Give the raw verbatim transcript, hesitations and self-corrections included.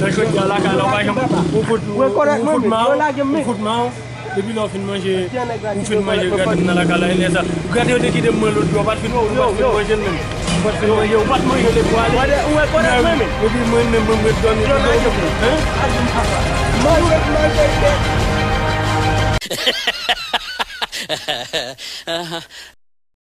Nan jodi a lakay la, ou pa janm, ou fout, ou fout ma w, ou fout ma w. Depi lè w fin manje, ou fin manje gade m nan lakay la, e lè sa, gade yo te kite m mwen lòt jou, ou pa t fin, ou pa t fin manje l menm. Ou pa t fin manje, ou pa t manje l epi w ale. Ou wè konnen mwen menm. Epi mwen menm, mwen, mwen dòmi. Hein? Manje, manje,